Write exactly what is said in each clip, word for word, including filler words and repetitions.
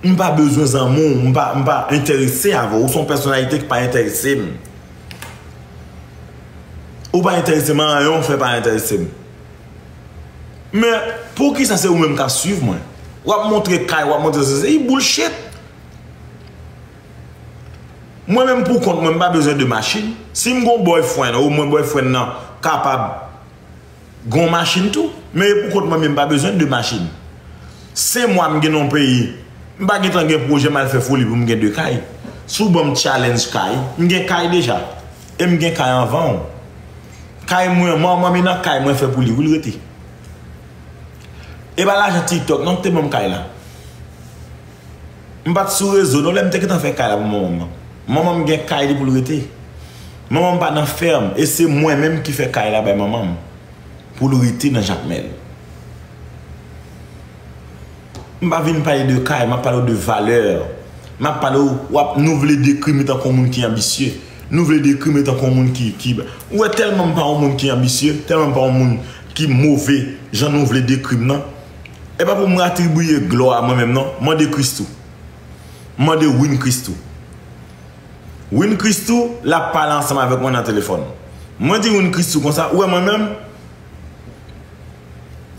M pa bezwen zanmi w, m pa, m pa enterese avè w. Ou se yon pèsonalite ki pa enterese m. Ou pa enterese m, anyen w fè pa enterese m. Men, poukisa se ou menm k ap swiv mwen? W ap montre kay, w ap montre sesi, e bullshit. Mwen menm pou kont mwen, m pa bezwen de machin. Si m gon boyfriend, omwen boyfriend nan kapab gon machin tou. Men e pou kont mwen menm, m pa bezwen de machin. Senk mwa m gen nan yon peyi, m pa gentan gen pwojè m al fè foli pou m gen de kay. Si w ban m challenge kay, m gen kay deja. E m gen kay anvan w. Kay mwen, manman m e nan kay mwen fè pou li, wi, l rete. E pa lajan TikTok non k te ban m kay la. M pa t sou rezo non lè m te gentan fè kay la pou manman m nan. Manman m gen kay li pou l rete. Manman m pa nan fèm e se mwen menm ki fè kay la bay manman m pou l rete nan Jakmèl. M pa vin pale de kay, m ap pale w de valè. M ap pale w, w ap, nou vle dekri m tankou yon moun ki anbisye. Nou vle dekri m tankou yon moun ki, ki, ou wè tèlman m pa yon moun ki anbisye, tèlman m pa yon moun ki move, jan nou vle dekri m nan. E pa pou m atribiye glwa a mwen menm non. Mande Christoo. Mande Win Christoo. Win Christoo, l ap pale ansanm avèk mwen nan telefòn. Mwen di Win Christoo konsa, ou wè mwen menm,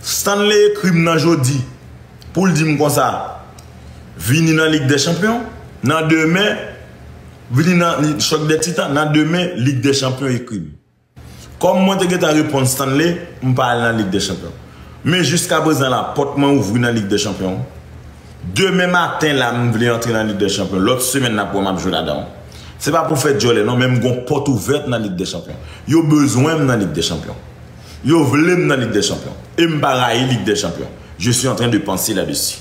Stanley ekri m nan jodi pou l di m konsa, vini nan Lig dè Chanpyon, nan demen, vini nan Chòk dè Titan, nan demen, Lig dè Chanpyon ekri m. Kòm mwen te gentan reponn Stanley, m pa al nan Lig dè Chanpyon. Men jiskaprezan la, pòt mwen ouvri nan Lig dè Chanpyon. Demen maten la, m vle antre nan Lig dè Chanpyon. Lòt semèn n ap wè m ap jwe ladan. Se pa pou fè djòlè non, men m gon pòt ouvèt nan Lig dè Chanpyon. Yo bezwen m nan Lig dè Chanpyon. Yo vle m nan Lig dè Chanpyon. E m pa rayi Lig dè Chanpyon. Je suis en train de penser là-dessus.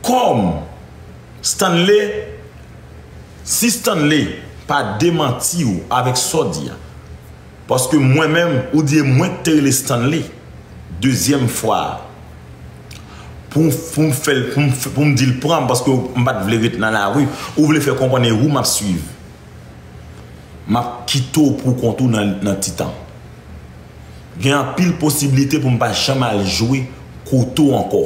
Kòm Stanley, si Stanley pa demanti w avèk sa w di a, paske mwen menm, ou di e mwen k te rele Stanley, dezyèm fwa a, pou, pou m fè l, pou m, pou m di l pran m, paske m pa t vle ret nan lari, ou vle fè konprann e ou m ap swiv. M ap kite w pou kont ou nan, nan Titan. Gen anpil posiblite pou m pa janm al jwe kote w ankò.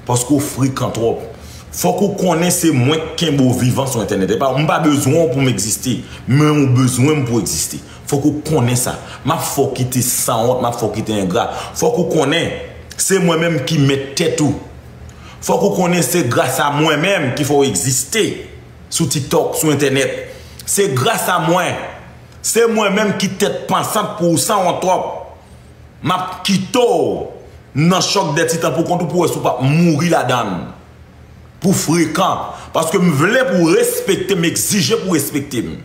Paske w frekan twòp. Fòk ou konnen se mwen k kenbe w vivan sou entènèt. E pa, m pa bezwen w pou m egziste, men ou bezwen m pou egziste. Fòk ou konnen sa. M ap fè w kite sanwont, m ap fè w kite engra. Fòk ou konnen se mwen menm ki mèt tèt ou. Fòk ou konnen se gras a mwen menm ki fè w egziste sou TikTok, sou entènèt. Se gras a mwen. Se mwen menm ki tèt pansant pou ou sanwont twòp. M ap kite w nan Chòk dè Titan pou kont ou pou wè si w p ap mouri ladan l. Pou frekan. Paske m vle pou w respekte m, egzije pou w respekte m.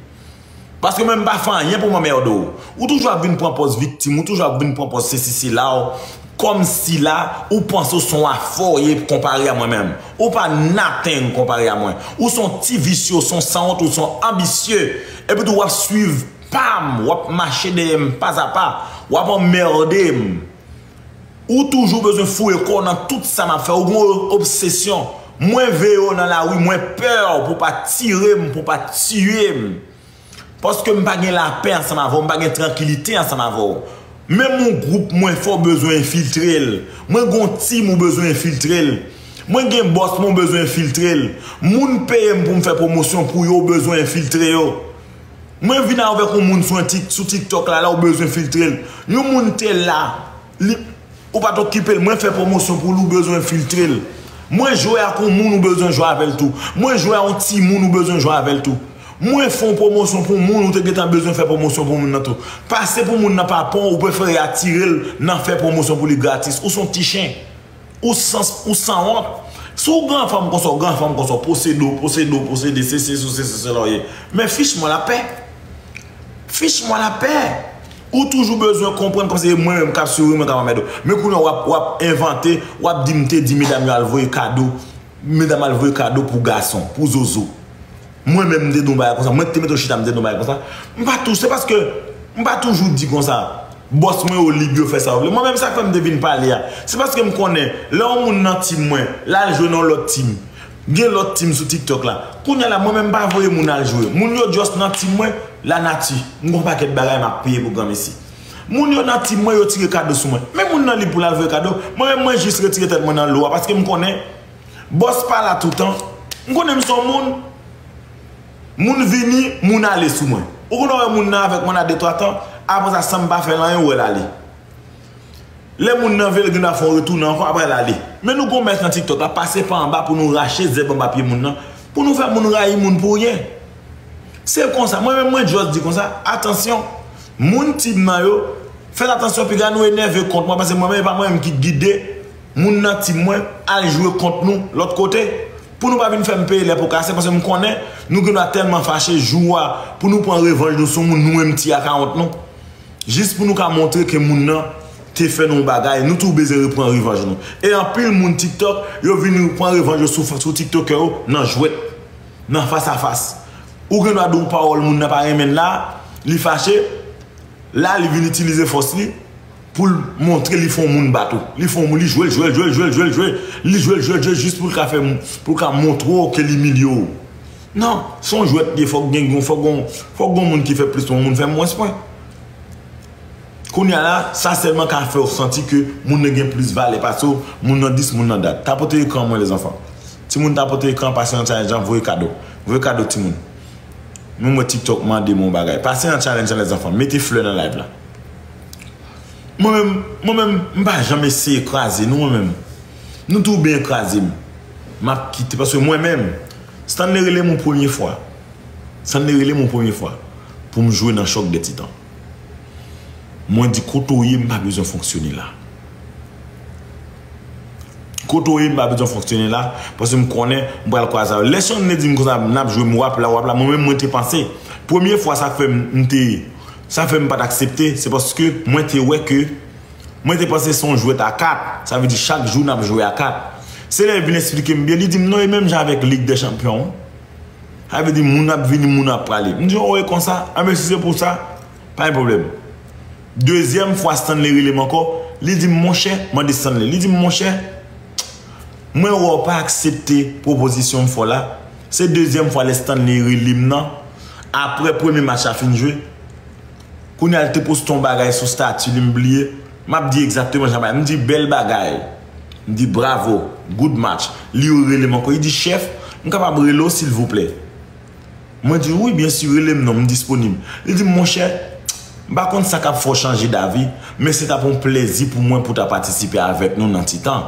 Paske mwen m pa fè anyen pou m anmède w. Ou toujou ap vin pran pòz viktim, ou toujou ap vin pran pòz sesi sela, w, kòmsi la, ou panse w se yon afè w ye konpare a mwen menm. Ou pa nothing konpare a mwen. Ou se yon ti visye, ou se yon sanwont, ou se yon anbisye. Epi tou w ap swiv pa m, w ap mache dèyè m pazapa, w ap anmède m. Ou toujou bezwen foure kò w nan tout sa m ap fè. Ou gen yon obsesyon. Mwen veye w nan lari, mwen pè w pou w pa tire m, pou w pa tiye m. Paske m pa gen lapè ansanm avè w, m pa gen trankilite ansanm avè w. Menm yon gwoup mwen fè w bezwen enfiltre l. Mwen gen yon team ou bezwen enfiltre l. Mwen gen bòs mwen ou bezwen enfiltre l. Moun peye m pou m fè pwomosyon pou yo ou bezwen enfiltre yo. Mwen vin avèk yon moun sou, sou TikTok la, la ou bezwen enfiltre l. Yon moun te la, li, ou pa t okipe l, mwen fè pwomosyon pou li, ou bezwen enfiltre l. Mwen jwe ak yon moun, ou bezwen jwe avè l tou. Mwen jwe ak yon timoun, ou bezwen jwe avè l tou. Mwen fè yon pwomosyon pou moun, ou te gentan bezwen fè pwomosyon pou moun nan tou. Pase pou moun nan pa pran w, ou prefere atire l nan fè pwomosyon pou li gratis. Ou se yon ti chen. Ou san, ou sanwont. Si w gen fanm konsa, w gen fanm konsa, w posede, w posede, w posede, se, se, se, se, se, se la w ye. Men fiche moi la paix. Fiche moi la paix. Ou toujou bezwen konprann kòmsi se mwen menm k ap swiv ou, mwen k ap anmède w. Men kounye a w ap, w ap envante, w ap di m te di medam yo al voye kado. Medam al voye kado pou gason, pou zozo. Mwen menm m te di yon bagay konsa, mwen ki te mete w chita m te di yon bagay konsa. M pa tou, se paske m pa toujou di konsa. Bòs mwen yo lib, yo fè sa yo vle. Mwen menm sa k fè m te vin pale a. Se paske m konnen, lè yon moun nan team mwen, l al jwe nan yon lòt team. Gen lòt team sou TikTok la. Kounye a la, mwen menm m pa voye moun al jwe. Moun yo just nan team mwen, lanati. M gon pakèt bagay m ap peye pou granmesi. Moun yo nan team mwen, yo tire kado sou mwen. Men moun nan lib pou l al voye kado. Mwen menm mwen jis retire tèt mwen nan lo a, paske m konnen Bòs pa la toutan. M konnen m se yon moun. Moun vini, moun ale sou mwen. Ou konn wè moun nan avèk mwen nan de twa tan, apre sa, san m pa fè l anyen, ou wè l ale. Lè moun nan vle, l gen dwa fè yon retounen ankò, apre l ale. Men nou gon mès nan TikTok la, pase pa anba pou nou rache zèb anba pye moun nan, pou nou fè moun rayi moun pou ryen. Se konsa, mwen menm mwen just di konsa, atansyon, moun team nan yo, fè atansyon piga nou enève kont mwen, paske mwen menm e pa mwen menm ki gide moun nan team mwen al jwe kont nou lòt kote, pou nou pa vin fè m peye lè po kase, paske m konnen nou gen dwa tèlman fache jou a, pou nou pran revanj nou sou moun, nou menm ti akawont nou. Jis pou nou ka montre ke moun nan te fè nou yon bagay, nou tou bezwen repran revanj nou. E anpil moun TikTok, yo vin pran revanj yo sou, sou TikTokè yo nan jwèt, nan fas a fas. Ou gen dwa di yon pawòl moun nan pa renmen l la, li fache, la li vin itilize fòs li pou l montre li fè yon moun bat ou. Li fè yon moun, li jwe l, jwe l, jwe l, jwe l, jwe l, jwe l. Li jwe l, jwe l, jwe l, jis pou l ka fè, pou l ka montre w ke li imilye w. Non, se yon jwèt li ye, fòk gen, fòk gon, fòk gon moun ki fè plis mwen, moun fè mwens mwen. Kounye a la, sa sèlman ka fè w santi ke moun nan gen plis valè pase w, moun nan dis, moun nan dat. Tapote ekran mwen, lèzanfan. Timoun tapote ekran, pase nan challenge lan, voye kado. Voye kado, timoun. Mwen, mwen TikTok mande mwen bagay. Pase nan challenge lan, lèzanfan. Mete flè nan live la. Mwen menm, mwen menm, m pa janm eseye kraze nou, mwen menm. Nou tou byen kraze m. M ap kite, paske mwen menm, Stanley rele m yon premye fwa. Stanley rele m yon premye fwa pou m jwe nan Choc des Titans. Mwen di, "Kote w ye, m pa bezwen fonksyone la. Kote w ye, m pa bezwen fonksyone la, paske m konnen m pral kwaze avè w." Lè Stanley di m konsa, "N ap jwe, m w ap la, w ap la," mwen menm, mwen te panse. Premye fwa sa fè m, m te, sa fè m pa t aksepte, se paske mwen te wè ke, mwen te panse se yon jwèt a kat. Sa vle di chak jou n ap jwe a kat. Se lè l vin eksplike m byen, li di m, "Non, e menm jan avèk Lig dè Chanpyon an." Sa vle di moun ap vini, moun ap prale. M di, "Oh, e konsa? Anben, si se pou sa, pa gen pwoblèm." Dezyèm fwa, Stanley rele m ankò. Li di m, "Monchè," mande Stanley. Li di m, "Monchè, mwen wè w pa aksepte pwopozisyon m fè w la." Se dezyèm fwa lè Stanley rele m nan. Apre premye match la fin jwe, kounye a, li te poste yon bagay sou stati li, m bliye. M ap di egzakteman jan bagay. M di, "Bèl bagay." M di, "Bravo, good match." Li rele m ankò. Li di, "Chèf, m kapab rele w, silvouplè?" Mwen di, "Wi, byen si, rele m non, m disponib." Li di m, "Monchè, m pa konn sa k ap fè w chanje davi, men se t ap yon plèzi pou mwen pou w ta patisipe avèk nou nan Titan."